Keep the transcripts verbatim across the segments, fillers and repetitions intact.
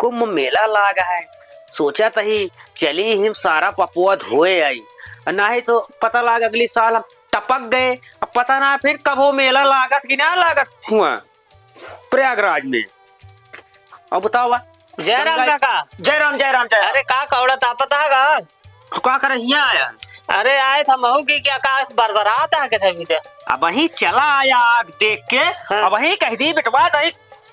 कुंभ मेला लाग है, सोचत ही चली हम सारा पपुआ धोए आई, नाहीं तो पता लाग अगली साल हम टपक गए। अब पता ना फिर कब वो मेला लागत कि ना लागत हुआ प्रयागराज में। अब बतावा। जय राम गंगा काका। जय राम, जय राम, जय राम। अरे का कौड़ा तापत है गा? तू का करे हियाँ आया? अरे आए था महू की क्या का बरबरात आ के थे भी दे। अब वही चला आया आग देख के। हाँ। अब वही कह दी बेटवा तई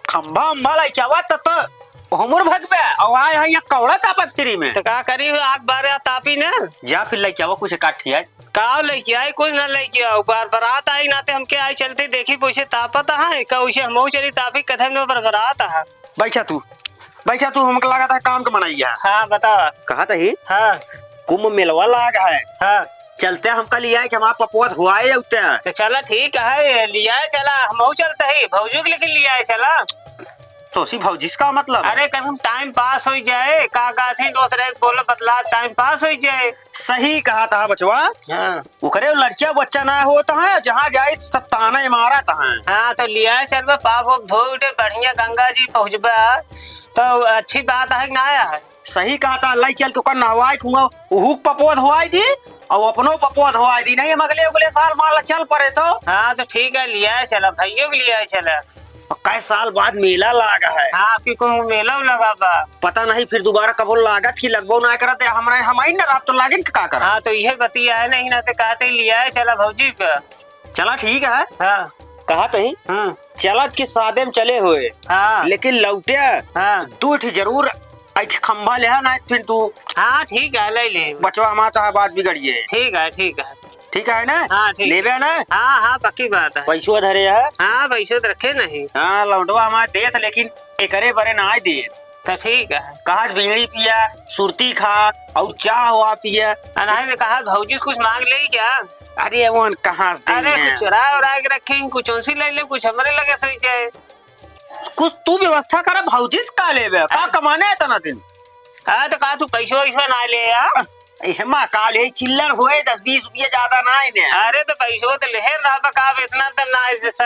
खंभा उंभा लइके आवा त, त हमर भगबे। अउ आए है यहाँ कौड़ा तापत फ्री में। त का करी हो, आग बारे तापी ना। जा फिर लइके आवा कुछ एक आध ठिया। का लइके आई, कुछ ना लइके आओ। बरबरात आई नाते हमके आई चलते देखी पूछे तापत है, का उसे हमहू चली तापी कथे में बरबरात है। बैठा तू, बैठा तू, हमके लागत है काम के मनई है। हाँ, बता। कहा तही? हाँ। कुंभ मेलवा लाग है। हाँ। चलते हमका लियाए कि हमार पपुआ धोआए उते। तो चला ठीक है, लियाए चला, हमहू चलते ही, भौजी के लेकिन लियाए चला। तो सी भौजी से का मतलब है? अरे, कम से कम टाइम पास होइ जाए, का कहत है, दोस्त रहे, बोलो, बतला, टाइम पास होइ जाए। सही कहा था बचवा। हाँ। ओकरे लड़किया बच्चा ना होत है, जहाँ जाई सब ताना ही मारत है। हाँ, तो लिया चलबे, पाप उप धो उठे, बढ़िया गंगा जी पहुँचबे, तो अच्छी बात है कि ना है? सही कहा था, लाई चल के ओकर नहवाई खुआ, उहुक पपुआ धोआई दी, अउ अपनो पपुआ धोआई दी। नहीं, हम अगले, अगले साल मान ला चल पड़े तो। हाँ, तो ठीक है, लिया चला, भइयो के लिया चला। और कई साल बाद मेला लाग है। हाँ, आपकी कहूँ मेला लगा बा। पता नहीं फिर दोबारा कबो लागत कि लगबो ना करत है, हमरा, हम आई ना रात तो लागिन के का करब? हाँ, तो इहे बतिया है नहीं ना, ते कहते लिया है, चला भौजी का। चला ठीक है। हाँ। कहा तही? हम्म। चलत के सादे में चले हुए। हाँ। लेकिन लौटे हाँ। दू ठी जरूर एक खंभा ले है ना फिर तू। हाँ, ठीक है, ले ले। बचवा हमार तो बात बिगड़िए। ठीक है, ठीक है। ठीक है ना? हाँ, ठीक। लेबे ना? हाँ, हाँ, पक्की बात है। पैसवा धरे है? हाँ, पैसो तो रखे नहीं। हाँ, लौंडवा हमार देत, लेकिन एकरे बरे ना आए देत। तो ठीक है। कहा बीड़ी पिया, सुरती खा, और चाह हुआ पिया। आ, नहीं तो कहा भौजी से कुछ मांग ले क्या? अरे, वो कहाँ से अरे, देंगे? कुछ चुरा उरा के रखे हैं, कुछ उनसे ले ले, कुछ हमरे लगे सोई जाए। कुछ तू व्यवस्था करा, भौजी से का लेबे? का अरे। कमाने है इतना दिन? हाँ, तो का तू पैसो वैसो ना ले यार? एहमा का ले, चिल्लर होए दस बीस रुपया ज्यादा ना है ने। अरे तो पैसो तो लेहे रहा बा, का अब इतना तो ना है, जैसे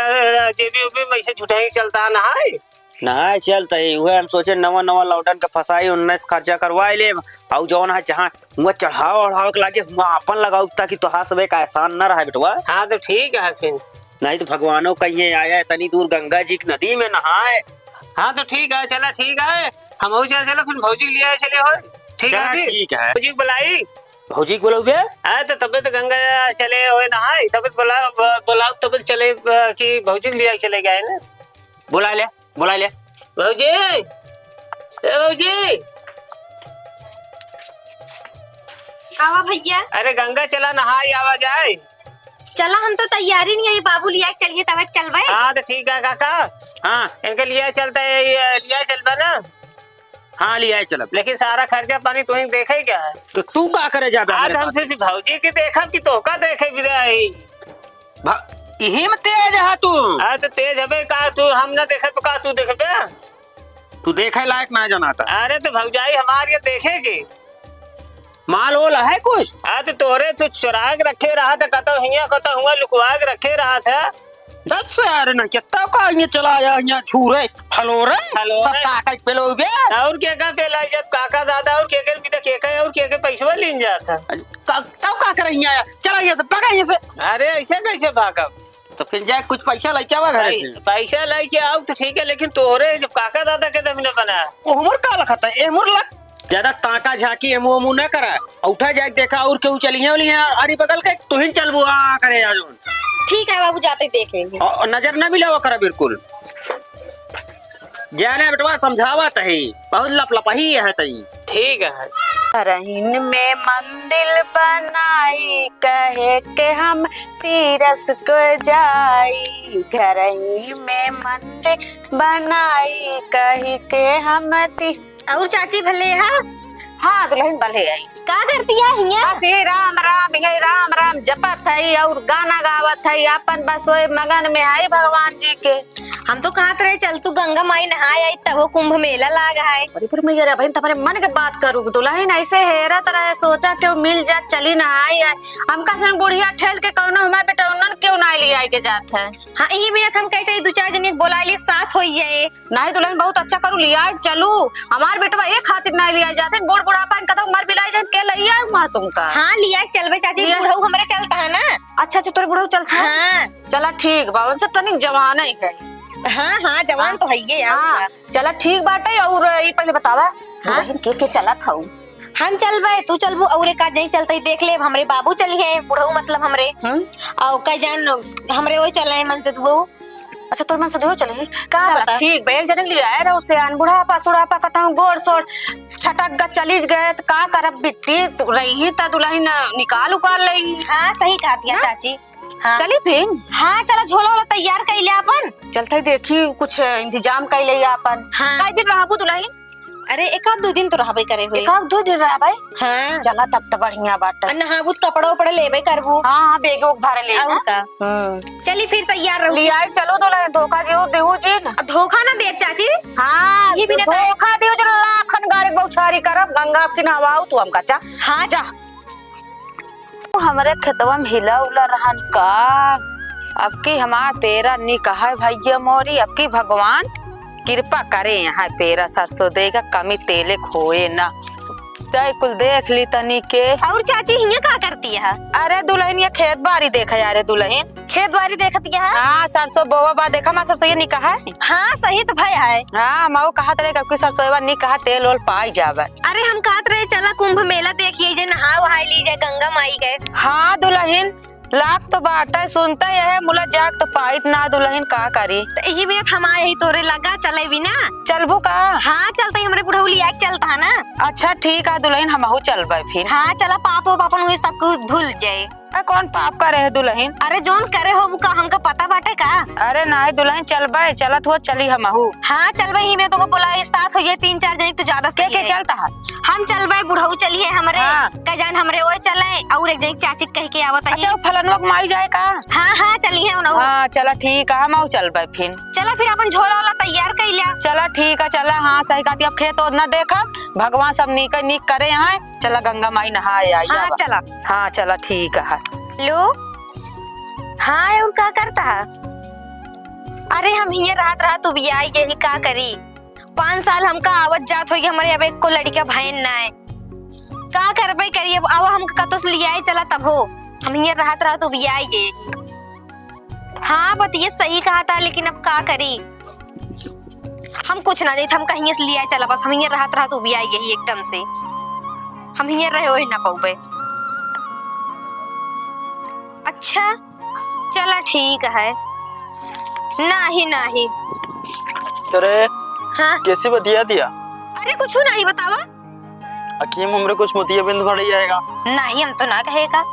जेबी उबी में ऐसे झूठे ही चलता ना है। ना चलता है, उहे हम सोचे नवा नवा लौंडन के फंसाई, उन्नीस खर्चा करवाए ले, और जौन है जहाँ हुआ चढ़ावा ओढ़ावा के लागे, हुआ आपन लगाऊ, ताकि तोहार सब एक एहसान न रहे बेटवा। हाँ, तो ठीक है फिर। नहीं तो भगवानो कहिए आया है, तनी दूर गंगा जी की नदी में नहाए। हाँ, तो ठीक है, चला, ठीक है, हम हो चला, चला, फिर भौजी के लिए आए चले हो। ठीक है चला, फिर। ठीक है। भौजी को बुलाई। भौजी को बुलाऊ बे? हाँ, तो तबे तो गंगा चले हो नहाए, तबे तो बुला, ब-, बुलाऊ, तबे तो चले, अ, कि भौजी के लिए आए चले गए ना। बुला ले। बुला ले। भौजी, ए भौजी। आवा भैया। अरे गंगा चला नहाई आवा जाए। चला, हम तो तैयारी नहीं आई, बाबू लिया के चलिए तब चलबे। हाँ तो ठीक है काका। हाँ। इनके लिए चलता है, ये लिया चलबा ना। हाँ लिया चलब। लेकिन सारा खर्चा पानी तू ही देखे क्या है? तो तू का करे जाबे आज हमरे हमसे साथ? भौजी के देखब कि तोहका देखे विदाई। भा-, इही में तेज है तू। हाँ, तो तेज हबे का तू, हम ना देखे तो का तू देखबे? तू देखे लायक ना जनाता। अरे, तो भौजाई हमार ये देखेगी। माल ओल है कुछ? हाँ, तो तोरे तू चुरा के रखे रहा था, कतो हियाँ, कतो हुआ लुकवा के रखे रहा था। दस यार ना, कितना का ये चला आया, यहाँ छू रे, हलो रे, हलो सब रे। ताकत पे लो बे। और के का पेला जात, काका दादा, और के के भी तो के के, और के के पैसवा लीन जात है। का, तब का करे हियाँ आया? चला यहाँ से, भागा यहाँ से। अरे, ऐसे कैसे भागब? तो फिर जाए कुछ पैसा लेके आवा घर भाई, से। पैसा लेके आओ तो ठीक है, लेकिन तोहरे जब काका दादा के दम न बना। ओ हमर का लखत है? ए हमर लख। ज्यादा ताका झांकी एमू ओमू न करा। उठा जाए देखा और केहू चली है, ओली है, अरे बगल के तुहिन चलबू आ करे आ जोन। ठीक है बाबू, जाते ही देख लेंगे। और, और नजर न मिलावा करा बिल्कुल। जाने बेटवा समझावत है, बहुत लपलपही है तई। ठीक है। घरहिन में मंदिर बनाई, कहे के हम तीरथ को जाई। घरहिन में मंदिर बनाई, कहे के हम ती- और चाची भले है? हाँ, दुल्हन भले आई। का करती है हियाँ? बस ये राम राम, ये राम राम जपत है और गाना गावत है, अपन बस ओए मगन में है भगवान जी के। हम तो कहत रहे, चल तू गंगा माई नहाए आई, तबो कुंभ मेला लाग है। अरे पर मैं, अरे बहिन, तुम्हारे मन के बात करू, दुलहिन ऐसे हेरत रहे, सोचा केहू मिल जात, चली नहाई आए। हमका से बुढ़िया ठेल के कौनो हमारे बेटौनन केहू नाहीं लियाए के जात है। हाँ, यही मिनट हम कहे चाहिए, दू चार जने के बोला लिए, साथ होई जाए। नाहीं दुलहिन, बहुत अच्छा करू, लियाए के चलू। हमार बेटवा एक खातिर नाहीं लियाए जात है, बूढ़ बुढ़ापा इनका तो मर बिलाई जाए, के लइया है वहाँ तुमका। हाँ, लियाए के चलबे चाची, लिया। बुढ़ऊ हमरे चलता है ना। अच्छा, अच्छा, तोरे बुढ़ऊ चलता है? हाँ। चला ठीक बा, उनसे तनिक जवान ही है। हाँ, हाँ, जवान हाँ। तो हइये, और हाँ, का। चला ठीक बाटे, और ई पहले बतावा, हाँ? दुलहिन के के चलत हऊ? हम चलबे, तू चलबू, और एक आध जनी चलतई, देख लेब, हमरे बाबू चलिहे, बुढ़ऊ मतलब हमरे। हम्म। और कई जन हमरे वो चले, मन से तू। अच्छा, तोर मन से दुहो चलिहे? का चला, बता? ठीक बा, एक जने के लिए आए रहो, सियान, बुढ़ापा, सुढ़ापा, कतहूँ गोड़ सोड़ छटक ग, चली गए, त का करब बिट्टी? तू रही त दुलहिन निकाल उकाल लेई। हाँ, सही कहत हिया ना? चाची। हाँ। चली फिर? हाँ, चला, झोला वोला तैयार कइले आपन। चलत ही देखी, कुछ इंतजाम कइले आपन। हाँ। कई दिन रहबू दुलहिन? अरे, एक आध दू दिन तो रहबे करे हुए। एक आध दू दिन रहबे? हाँ। चला, तब तो बढ़िया बाटे। आ नहाबू त कपड़ा उपड़ा लेबे करबू। हाँ, हाँ, बेगे उग भरे ले और ना। का? हम्म। चली फिर, तैयार रहू। लियाई चलो दुलहिन, धोखा दियो, दियो जी ना। आ, धोखा ना देब चाची। हाँ, ये बिना धोखा दियो जो लाखन गाड़ी बौछारी करब, गंगा अब की नहवाऊ तू हमका, जा। हाँ। जा। हमरे खेतवा में हिला उला रहन का? अब की हमार पेरा निक है भैया मोरी, अब की भगवान कृपा करे, यहाँ पेरा सरसों देगा, कमी तेले खोए ना। तै कुल देख ली तनी के। और चाची हियाँ का करती है? अरे दुलहिन, ये खेत बारी देख यारे दुलहिन। खेत बारी देखत हिया? हाँ, सरसों बोवा बा, देखा हमार सरसों ये निक है। हाँ, सही तो भय है। हाँ, मऊ कहत रहे कि सरसों निक है, तेल ओल पाई जावे। अरे हम कहत रहे, चला कुंभ मेला देखिए, जे नहा वहा ली जाए गंगा माई के। हाँ दुलहिन, लाग तो बाटे, सुनते यह मुला जाग तो पाइत ना दुलहिन, का करी? त यही में हम आए ही तोरे लगा, चले भी ना। चलबू का? हाँ, चलते ही हमरे बुढ़ऊ लिया के चलता है ना। अच्छा ठीक है दुलहिन, हमहू चलबे फिर। हाँ, चला, पाप वाप अपन हुए सब कुछ धुल जाए। ए, कौन पाप करे है दुलहिन? अरे, जौन करे हो, वो का हमका पता बाटे का? अरे नाहीं दुलहिन, चलबे, चलत हो, चली हमहू। हाँ, चलबे, ही में तो को बोला, ये साथ हो, ये तीन चार जने तो ज्यादा के, सही के है। चलता है? हम चलबे, बुढ़ऊ चली है हमरे, हाँ। का जान हमरे ओए चले, और एक जने चाची कह के आवत है। अच्छा, वो फलनवा के माई जाए का? हाँ, हाँ, चली है उनहू। हाँ, चला ठीक है, हमहू चलबे फिर। चला फिर अपन झोला वाला तैयार कर लिया। चला ठीक है, चला, हाँ, सही कहती, अब खेत ओत ना देखब, भगवान सब नीक नीक करे यहाँ। चला गंगा माई नहाए आई हाँ, आवा। चला। हाँ, चला, ठीक है। लो। हाँ, और का करता है? अरे, हम हियाँ रहत रहत उबियाई गई, का करी? पाँच साल हमका आवत जात होई, हमरे अब एको लड़िका भयन ना है। का करबे करी, अब आवा हमका कतो से लियाए चला तब हो। हम हियाँ रहत रहत उबियाई गई। हाँ, बतिया सही कहत है, लेकिन अब का करी? हम कुछ ना जाइत, हम कहीं से लिया चला, बस हम हियाँ रहत रहत उबियाई गई एकदम से। हम हियाँ रहे ओही ना पउबे। अच्छा, चला ठीक है। नाही, नाही। अरे, हाँ? कैसी बतिया दिया? अरे, कुछ नाही, बतावा। अखिए में हमरे कुछ मोतिया बिंद भर जाएगा। नाही, हम तो ना कहेगा।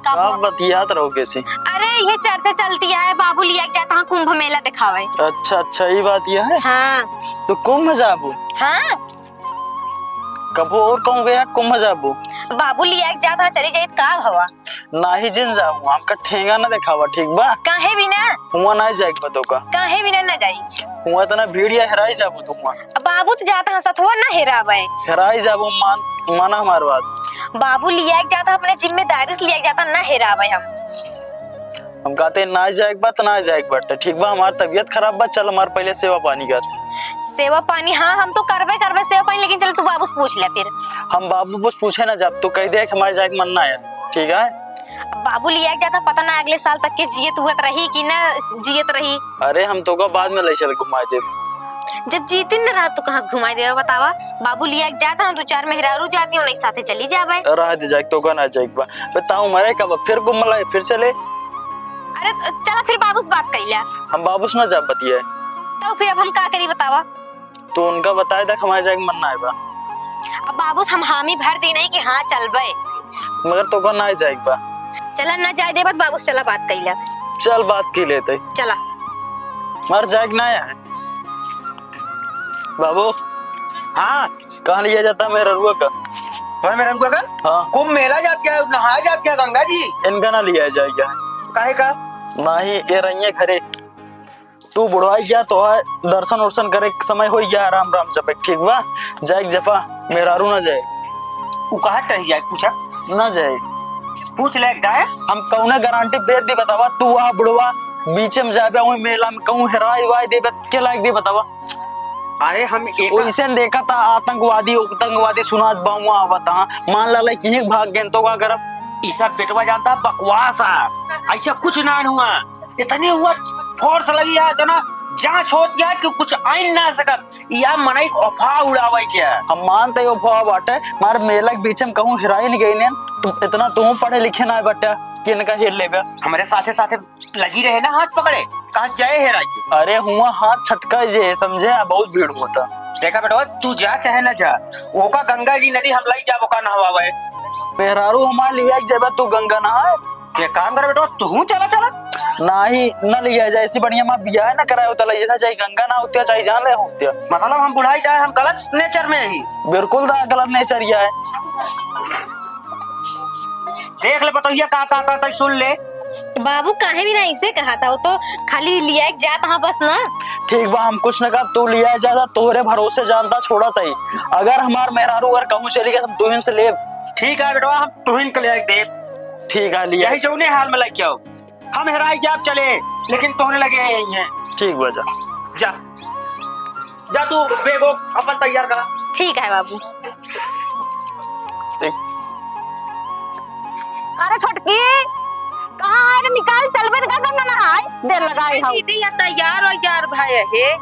का का बा-, बतियात रहो कैसे? अरे, ये चर्चा चलती है, बाबू लिया के जाता है कुंभ मेला दिखावे। अच्छा, अच्छा, ये बात ये है। हाँ। तो कुंभ जाबू? हाँ। कबो और कहूँ गया कुंभ जाबू? बाबू लिया के जाता है, चली जाइत का भवा? नाही जिन जाबू, हमका ठेंगा ना दिखावा, ठीक बा? काहे बिना? हुआ ना जाए के बा तोका। काहे बिना ना जाई? हुआ इतना भीड़ या हेराई जाबू तू हुआ। अब बाबू तो जाता है सथवा ना हेरावे। हेराई जाबू मान, माना हमार बात। बाबू लिया के जाता, अपने जिम्मेदारी से लिया के जाता, ना हेरावे हम। हम कहते ना जाए के बा त ना जाए के बाटे, ठीक बा? हमार तबीयत खराब बा, चल हमार पहले सेवा पानी कर। सेवा पानी, हाँ, हम तो करबे करबे सेवा पानी, लेकिन चल तू बाबू से पूछ ले फिर। हम बाबू से पूछे ना जाब, तू कह दे कि हमारे जाए के मन ना है, ठीक है? अब बाबू लिया के जाता, पता ना अगले साल तक के जियत हुअत रही कि ना जियत रही। अरे, हम तोका बाद में ले चल घुमाए देब। जब जीती न रहा तो कहाँ से घुमाए देबे बतावा? बाबू लिया के जाता, दो चार मेहरारू जाती, उन्हीं के साथे चली जाबे। रह दे जाए, तोका ना जाए के बा। बताओ, मरे का बा? फिर घूम ला, फिर चले। अरे, चला फिर बाबू से बात कर लिया। हम बाबू से ना जा बतिया। तो फिर अब हम का करी बतावा? तो उनका बताए तक हमारे जाए के मन ना आए बा। अब बाबू से हम हामी भर दी नहीं कि हाँ चलबे। मगर तोका ना जाए के बा। चला ना जाए देबत बाबू से, चला बात कइला। चल बात की लेते। चला। मर जाए के ना है। बाबू। हाँ। कहाँ लिया जाता मेहररुआ का? हमारे मेहररुआ का? हाँ। कुंभ मेला जात क्या है, नहाए जात क्या गंगा जी? इनका ना लिया जाए क्या? काहे का? नाही, ये रहिए घरे। तू बुढ़ाई गया तो है, दर्शन उर्शन करे के समय होई गया, आराम आराम जपे, ठीक बा? जाए के जपा, मेहरारू ना जाए। उ कहा टही जाए, पूछा? ना जाए। पूछ ले, जाए? हम कौने गारंटी दे दी बतावा, तू वहाँ बुढ़वा बीचे में जाबे, वही मेला में कहूँ हेराई वाई देबे, के लायक दे बतावा? अरे हम एक वैसे देखा था आतंकवादी, उतंकवादी सुनात बाहुआ आवत, हाँ, मान ला कि भाग गए तो का करब? ई सब बेटवा जानता बकवास है, ऐसा कुछ ना हुआ। इतनी हुआ फोर्स लगी है, इतना जांच होत गया कि कुछ आइन ना सकत। या मनई के अफवाह उड़ावे के है। हम मानते ही अफवाह बाटे, मार मेला के बीच में कहूँ हेराई नहीं गई ने, तू इतना तू पढ़े लिखे ना बाटे कि इनका हेर लेबे। हमारे साथे साथे लगी रहे ना हाथ पकड़े, कहाँ जाए हेराई के। अरे हुआ हाथ छटका जे समझे, बहुत भीड़ होता। देखा बेटवा, तू जा चाहे ना जा, ओका गंगा जी नदी हम लाई जाब ओका नहवावे। मेहरारू हमार लिया के जेबा तू गंगा नहाए। एक काम कर बेटवा, तू चला, चला। नाही, न लिया जाए, ऐसी बढ़िया माँ बियाह न कराए होता, ले जैसा चाहे गंगा ना होती, चाहे जान ले होती। मतलब हम बुढ़ाई जाए, हम गलत नेचर में ही। बिल्कुल दा गलत नेचर ही है। देख ले बतौहिया का, का, का, का, सुन ले। बाबू काहे भी ना ऐसे कहा था, वो तो खाली लिया एक जात हाँ बस ना। ठीक बा, हम कुछ न कहा, तू लिया जाता, तोहरे भरोसे जानता छोड़ा तई। अगर हमार मेहरारू अगर कहूँ चली गई, हम तुहिन से लेब। ठीक है बेटवा, हम तुहिन के ले आके देब। ठीक है, लिया। चाहे जौने हाल में लेके आओ, हम हेराई जाब चले, लेकिन तोहरे लगे यही हैं। ठीक बा, जा। जा, जा तू बेगो अपन तैयार करा। ठीक है बाबू। ठीक। अरे छोटकी, कहाँ है रे? निकाल, चलबे न का गंगा नहाए, देर लगाए हो। दीदी, या तैयार हो यार भाई है।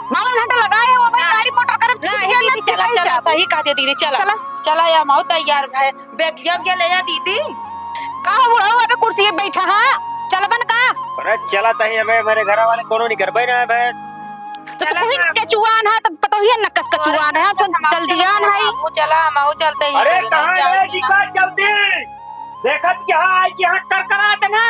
बावन घंटा लगाए हो, अबे ना। गाड़ी मोटर करे, छूट नहीं गया, दीदी, ना चला, चला, चला। सही कहते दीदी, चला। चला। चला या माऊ तैयार भाई। बैगिया उगिया ले आ दीदी। का हो बुढ़ऊ, अबे कुर्सी पे बैठा है, चलबन का? अरे चला तही, हमें मेरे घर वाले कोनो नहीं करबे ना है बहन। तो तू चला ही ना। कचुआन है, तो पतोहिया नकस कचुआन है, हम चल दियान है। बाबू चला, हम आऊ चलते ही अरे कहाँ गए दिक्कत जल्दी? देखत यहाँ आई, यहाँ कर करा देना।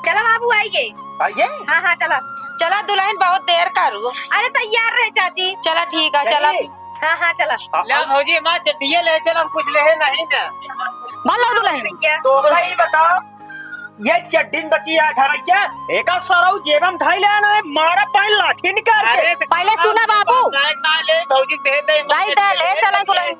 चला बाबू आइए। आइए? हाँ, हाँ, चला। चला दुल्हन, बहुत देर करू। अरे तैयार रहे चाची। चला ठीक है, चला। चलिए। हाँ, हाँ, चला। ले भौजी, हमार चड्डिये ले चल, हम कुछ लेहे नहीं ना। मान लो दुल्हन। भैया। तो भाई बताओ, ये चड्डी न बची है घर क्या? एका सरऊ जेबम धई ले ना, मारा पाई लाठी निकाल के। अरे तो पहले सुना बाबू। ना, ना ले, भौजी दे दे, दे दे, ले चला दुल्हन।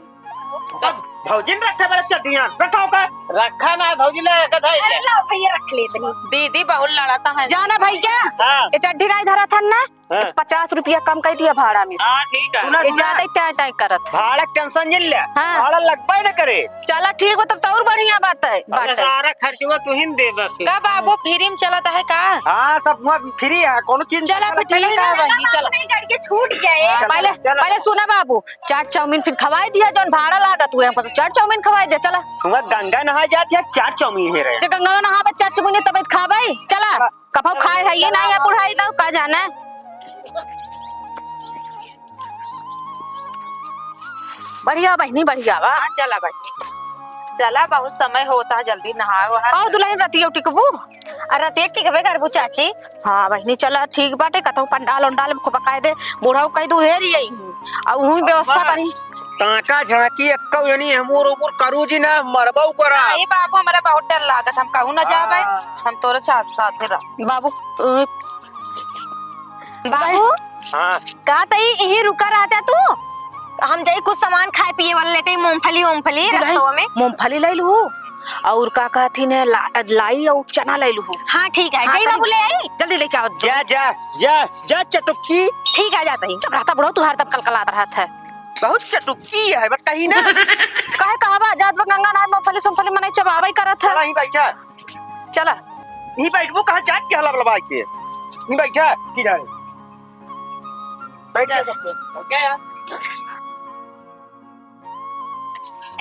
अब भौजी ने रखे बड़े चड्डियाँ, रखा होगा। रखा ना भौजी, ले के धई अरे ले। लाओ भैया, रख ले बनी। दीदी बहुत लड़ता है। जाना भैया, हाँ। ये चड्डी नहीं धरा था ना? हाँ। पचास रुपया कम कर दिया भाड़ा में से। हाँ, ठीक है। सुना, ये सुना। ज्यादा ही टाई टाई करत। भाड़ा के टेंशन जिन ले। हाँ। भाड़ा लगबे न करे। चला ठीक बा, तब तो और बढ़िया बात है, अरे बात है। सारा खर्चवा तू ही देबे फिर। का बाबू, फ्री में चलत है का? हाँ, सब हुआ फ्री है, कोनो चीज चला का फिर लगता ठीक है नहीं। बहिनी, चला। नहीं, गाड़ी के छूट गए। हाँ, पहले, चला, चला। पहले सुना बाबू, चाट चाउमीन फिर खवाई दिया, जौन भाड़ा लागत हुए हमको, चाट चाउमीन खवाई दे, चला। हुआ गंगा नहाए जात है, चाट चाउमीन है रहे। जे गंगा नहावे, चाट चाउमीन तबे खाबे, चला। चला। कभौ खाए है ये ना, या बुढ़ाई दो, का जाने। बढ़िया बहिनी, बढ़िया बा। हाँ, चला बहिनी, चला, बहुत समय होता है, जल्दी नहाओ है। आओ दुल्हन, रतिया टिकबू? अरे रतिया टिकबे करबू चाची। हाँ बहिनी, चला ठीक बाटे, कतहु पंडाल उंडाल में बकायदे बुढ़ऊ कह दू हेर यही, और वहीं व्यवस्था अम्मा, करी। ताका झांकी एक्कौ जनी हमूर उमूर करू जी ना, मरबऊ करा। नहीं बाबू, हमरा बहुत डर लागत, हम कहूँ ना जाबे, हाँ। हम तोरे साथ साथे रह। बाबू, अ, बाबू, हाँ। का तई इही रुका रहता तू? हम जाई कुछ सामान खाए पिए वाला लेते ही, मूंगफली, मूंगफली दुल्हन, रस्तवा में। मूंगफली ले लू, और का कहती ने ला-, लाई और चना ले लू। हाँ, ठीक है, हाँ, जाई चल। बाबू ले आई। जल्दी लेके आओ। जा, जा, जा, जा चटुक्की। ठीक है, जाता ही। चुप रहता बुढ़ऊ, तू हरदम कलकलात रहत है। बहुत चटुक्की है, बताही ना। काहे कहबा, जात बा गंगा नहाए, मूंगफली, सूंगफली मनई चबावे करत है। चला ही बैठा। चला। नहीं बैठबो, कहाँ जात के हला बलवा के? नहीं बैठा, किनारे। बैठ जा सबको। हो गया यार।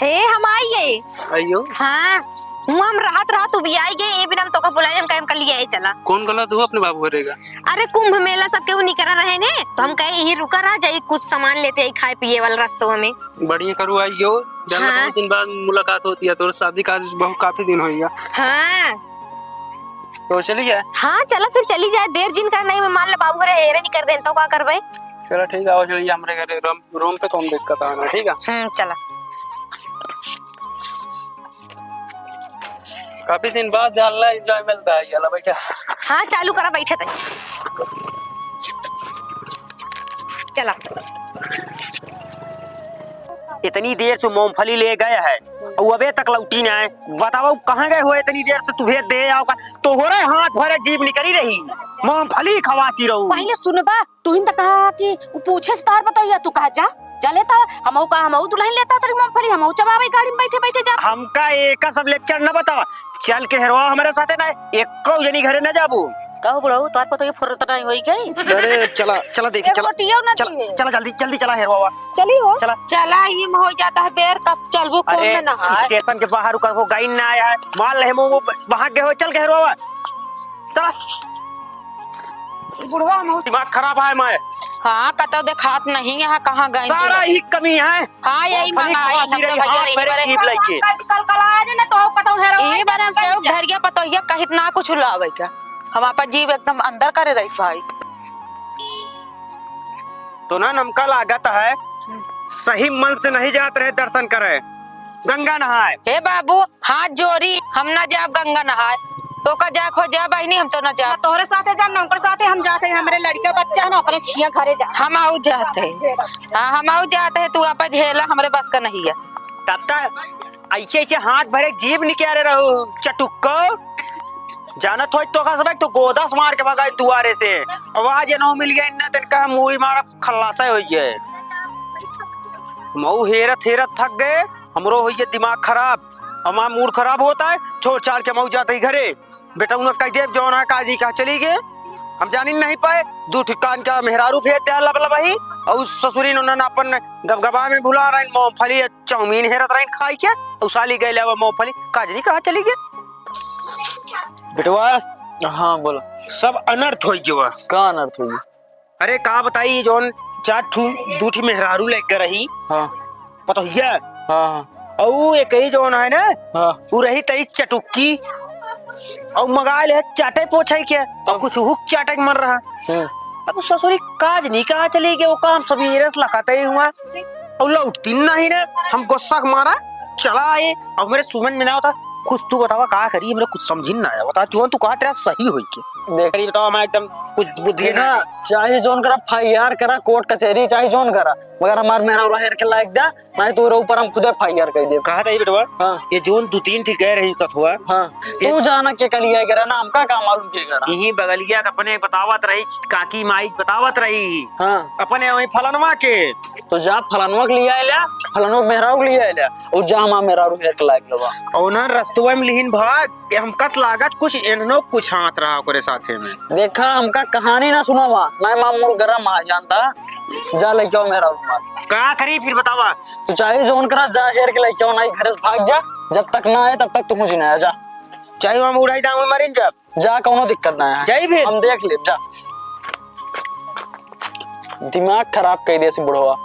हे, हम आई गए। आइयो। हाँ, हुआ हम रहत रहत उबियाई गए, ये बिना हम तोका बुलाए, हम कहे, हम कल ले आए चला। कौन गलत हुआ अपने बाबू घरे का? अरे, कुंभ मेला सब केहू निकरा रहे ने, तो हम कहे, यहीं रुका रहा, जाई कुछ सामान लेते आई, खाए पिए वाला रस्तवा में। बढ़िया करू आइयो, जाना हाँ। बहुत दिन बाद मुलाकात होती है, तोर शादी का आज बहुत काफी दिन हो गया। हाँ। तो चली जाए? हाँ, चला फिर चली जाए, देर जिन कर नहीं, मैं मान ले बाबू घरे हेरे नहीं कर देन, तो का करबे? चला ठीक है, आओ चलिए हमरे घरे, रूम, रूम पे कौन दिक्कत आना, ठीक है? हम्म, चला। काफी दिन बाद जानला एंजॉय मिलता है, ये ला बैठा। हाँ, चालू करा, बैठे थे। चला। इतनी देर से मूंगफली ले गए है, अउ अबे तक लौटी ना है। बतावा, उ कहाँ गए हो इतनी देर से? तुहे दे आओ का, तोहरे हाथ भरे जीभ निकरी रही, मूंगफली खवासी रहू। पहिले सुनबा, तुहिन त कहा कि उ पूछे से तोहर पतोहिया, तू कहा जा, जा लेता, हमहू का, हमहू दुल्हन लेता तोरी मूंगफली, हमहू चबावे गाड़ी में बैठे बैठे जा। हमका एका सब lecture न बतावा, चल के हेरवा हमरे साथे ना, एको जनी घरे न जाबू। कहो बुढ़ऊ, तोहर पतोहिया फुर्रत नहीं होई गई? अरे चला, चला देखी, एक चला, रोटियो ना चला, दिए। चला जल्दी, जल्दी चला हेरवा। चली हो। चला। चला, ई में हो जाता है बेर, कब चलबू, कौन अरे, में नहाए? Station के बाहर रुका हो, गाइन ना आया है, मान ले हम वो भाग गए हो, चल के हेरवा। चला। बुढ़वा हम दिमाग खराब है मैं। हाँ, कतौ देखात नहीं, यहाँ कहाँ गए? सारा ही कमी है। हाँ, यही मूंगफली मंगाई, खवासी हम तो रही, भैया हाथ रही भरे बरे। जीभ लइके। कल, कल, कल आ जाने तो हम कतौ हेरो ई बारे हम केहू घर के पतोहिया कहित ना कुछ लावे का। हम आपन जीभ एकदम अंदर करे रही भाई। तो ना नमका लागत है, सही मन से नहीं जात रहे दर्शन करे, गंगा नहाए। हे बाबू, हाथ जोड़ी, हम ना जाब गंगा नहाए। तो का जा खो जा बहिनी, हम तो ना जाब। ना तोहरे साथे जाब, ना उनकर साथे हम जात है। हमरे लड़के बच्चा है ना, अपने खिया घरे जा। हम आऊ जात है। हाँ, हम आऊ जात है, तू आपन झेला, हमरे बस का नहीं है। तब तक ऐसे ऐसे हाथ भरे जीभ निकाले रहू चटुक्को। जानत होई तो का सब तो गोदा से मार के भगाई दुआरे से। अब आज ये नौ मिल गया इन्ना तन का मूड़ी मारा खल्लासा होई है। मऊ हेरत हेरत थक गए, हमरो होई है दिमाग खराब, हमार mood खराब होता है। छोड़ छाड़ के मऊ जात ही घरे। बेटउना कह देब जौन है काजी कहा चली गए, हम जानी नहीं पाए। दू ठिकान का मेहरारू भेज दे लब लब ही, और ससुरी उन्होंने अपन गबगबा में भुला रही, मूंगफली चाउमीन हेरत रही खाई के, और साली गए लेवा मूंगफली, काजनी कहाँ चली गए? बेटवा, हाँ, बोलो। सब अनर्थ होई गवा। का अनर्थ होई? अरे, का बताई, जौन चार ठू, दू ठू मेहरारू लेके रही। हाँ। पतोहिया। हाँ, हाँ। और एक ही जौन है ना, हाँ। उ रही तई चटुक्की। और मगाए ले चाटे पोछे के, तो कुछ हुक चाटे के मन रहा। हम्म। अब ससुरी काजनी कहाँ चली गई, वो काम सवेरे से लखाते ही हुआ। और लौटती नहीं ना, हम गुस्सा के मारा चला आए। और मेरे सुमन में ना होता, कुछ तू बतावा का करी, मेरे कुछ समझ ही ना आया। बता तू, तू कहा तेरा सही होई के। देख। अरे बतावा, मैं एकदम कुछ बुद्धि ना देखा, चाहे जौन करा, FIR करा, कोर्ट कचहरी चाहे जौन करा, मगर हमार मेहरारू हेर के लायक दा, नहीं तो ऊपर हम खुद FIR कर देब। कहा था ये बेटवा? हाँ। ये जौन दू तीन ठीक गए रही सतुआ। हाँ। ये तू जाना के कलिया करा ना, हमका का मालूम के करा। यही बगलिया के अपने बतावत रही, काकी माई बतावत रही। हाँ। अपने वही फलनवा के। तो जा फलनवा के लिया आइला, फलनवा के मेहरारू के लिया आइला, और जा हमार मेहरारू हेर के लायक लवा। और ना रस्तुआ में लिहिन भाग, ये हमका त लागत कुछ एननो कुछ हाथ रहा ओकरे साथे में। देखा, हमका कहानी ना सुनावा, ना माँ मूड़ गरम आ जानता, जा लेके आओ मेहरारू मार। का करी फिर बतावा? तू चाहे जौन करा, जा हेर के लेके आओ, नहीं घरे से भाग जा, जब तक ना आए तब तक तू मुझे ना आ जा। चाहे हम उड़ाई डांग में मरिन जब। जा, कौनो दिक्कत ना है। जाई फिर। हम देख लेब, जा। दिमाग खराब कर दे से बुढ़वा।